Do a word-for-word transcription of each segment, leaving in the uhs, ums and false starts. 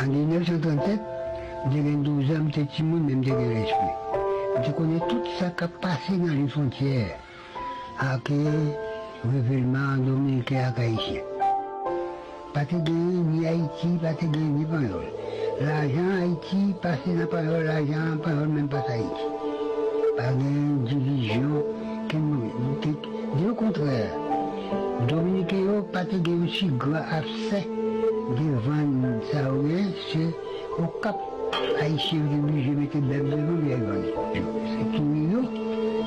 An mil nèf san trannsèt, m te gen douz an, m te timoun, men m te gen lespri. M te konnen tout sa k ap pase nan liy fwontyè ak revilman dominiken ak ayisyen. Pa te gen ni Ayiti, pa te gen ni panyòl. Lajan Ayiti pase nan panyòl, lajan panyòl menm pase Ayiti. Pa gen divizyon, kenn move. Te, okontrè, dominiken yo pa te gen yon si gran aksè devan sa yo gen, se Okap, ayisyen yo te blije mete bèf devan pou y al vann. Se kouri yo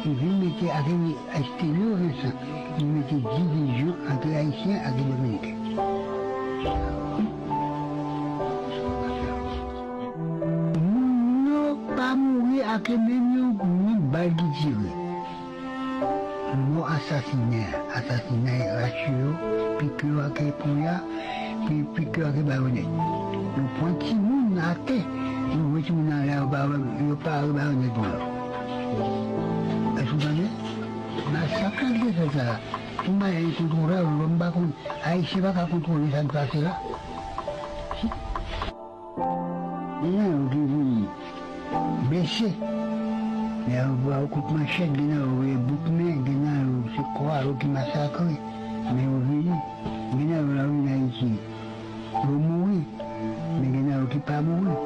ki vin mete ak Estélio Vincent, li mete divizyon ant ayisyen ak dominiken. Moun yo pa mouri ak menm yon, yon bal ki tire. Mò asasinè, asasinay rache yo, pike yo ak ponya, pi, pike yo ak bayonèt. Yo pran timoun atè, yo voye timoun anlè, yo pa, yo pare bayonèt pou yo. Èske w tande? Masak k ap fèt la, pou Mali kontwole, m pa konn, Ayisyen pa ka kontwole sa k pase la. Gen nan yo ki vin blese, gen nan yo pran kout manchèt, gen nan yo voye bout men, gen nan yo se kò a yo ki masakre, men yo vini, gen nan yo la vin Ayiti, yo mouri, men gen nan yo ki pa mouri.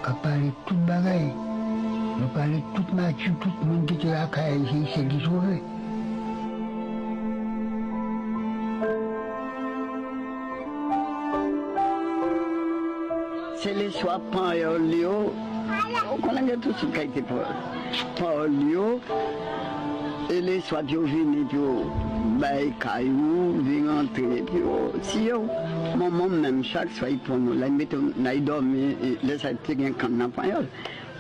K ap pale tout bagay, yo pale tout mati, tout moun ki te lakay Ayisyen, sèl ki sove. Se lespwa panyòl yo. Ou konnen gen tout sòt kalite panyòl. Panyòl yo, e lespwa pou yo vini pou yo bay kay ou, vin rantre pou yo. Si yo, manman m menm, chak swa, li pran nou la, li mete w, n al dòmi, e, lè sa te gen kann nan panyòl.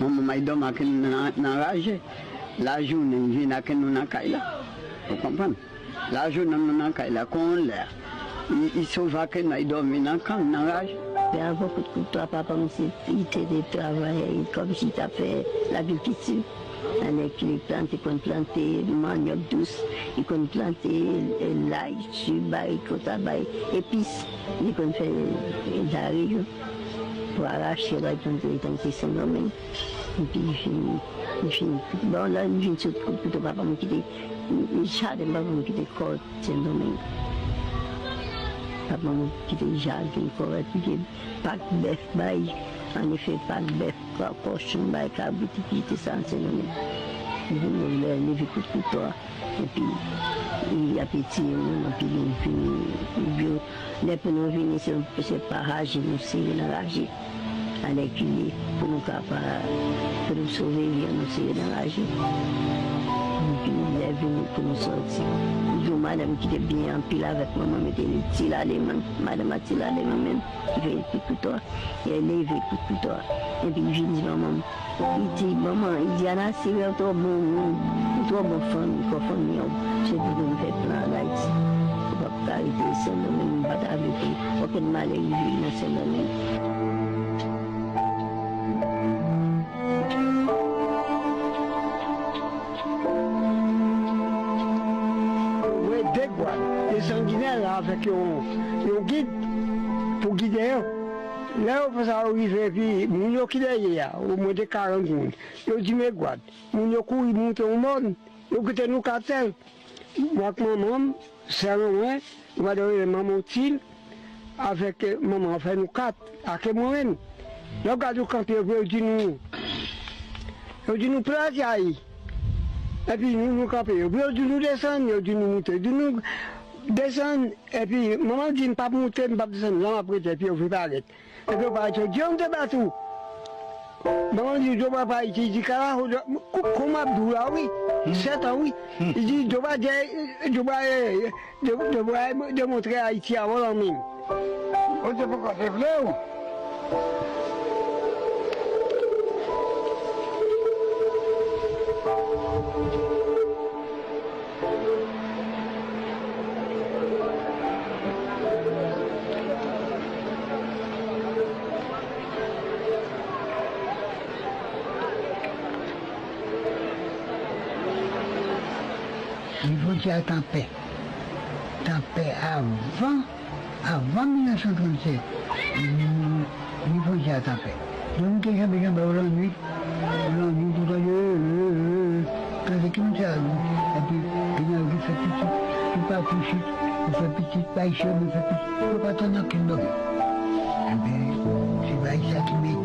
Manman m al dòmi ak nou nan, nan raje. Lajounen, li vin ak nou nan kay la. Ou konprann? Lajounen nou nan kay la, kon yon lè, li, li sove ak nou, li dòmi nan kann, nan raje. Men avan kout kouto a, papa m se, li te, te travay kòmsi li t ap fè lagrikilti. Anlè ki li plante, konn plante manyòk dous, li konn plante, e, lay, ti bay, konsa bay, epis, li konn fè, e, lari yo. Pou arache, bay, konn plante Sendomeng. Epi li fin, li fin, bon, lè m fin sot kout kouto papa m kite, jaden papa m kite kò Sendomeng. Papa m kite jaden kò, epi kite pak bèf bay, ann fè pak bèf, kò, kòchon bay, kabrit, epi kite sa Sendomeng. Epi nou lè leve kout kouto a, epi y ap etire nou, epi nou vini, yo, lè pou nou vini, se, se pa raje nou sere nan raje. Alèkile, pou nou ka pa, pou nou sove vi an, nou sere nan raje. Epi lè vini pou nou sòti, yon madanm ki te byen anpil avèk manman m, yo te rele Ti Laleman. Madanm a Ti Laleman menm, ki fè kout kouto a, e leve kout kouto a. Epi li vin di manman m, li di, "Manman," li di, "Ana, se ou twò bon moun, ou twò bon fanmi, kò fanmi an, se pou nou fè plan ann Ayiti. Ou p ap ka rete Sendomeng, m pa ta vle pou okenn malè rive nan Sendomeng." Voye de gwad de sanginè la avèk yon, yon gid pou gide yo. Lè yo fè sa, yo rive, epi moun yo ki dèyè a, omwen de karant moun, yo di, "Men gwad, moun yo kouri moute yon mòn, yo kite nou kat sèl." Mwen ak manman m, sè mwen, nou pa dwe rele manman w Til, avèk, eh, manman an fè nou kat, ake mwen menm. Lè w gade yo kanpe, yo di nou, yo di nou plante a yi. Epi nou, nou kanpe, yo di nou desann, yo di nou moute, yo di nou desann, epi manman di m p ap moute, m p ap desann, la m ap rete, epi yo vin parèt. Epi yo parèt, yo di, "Yo, m te bat ou." Manman di, "Djobwa pa Ayiti," li di, "Kalaho, kou, kou m ap di w la, wi, sèt an, wi." Li di, "Djobwa, Djobwa, eh, Djobwa, Djobwa demontre Ayiti a vòlò menm." Ou te poko te vle ou? Li fouti a tanpè. Tanpè avan, avan mil nèf san trannsèt. a tanpèt. Donk, nou te janbe, janbe yo lannwit, lannwit, nou tande, ee, ee, ee, tande ki moun sa yo, epi, gen nan yo ki fè pitit, ki pa pitit, yo fè pitit, pa isit, yo fè pitit, yo pa tande okenn bagay. Epi, se bagay sa ki mete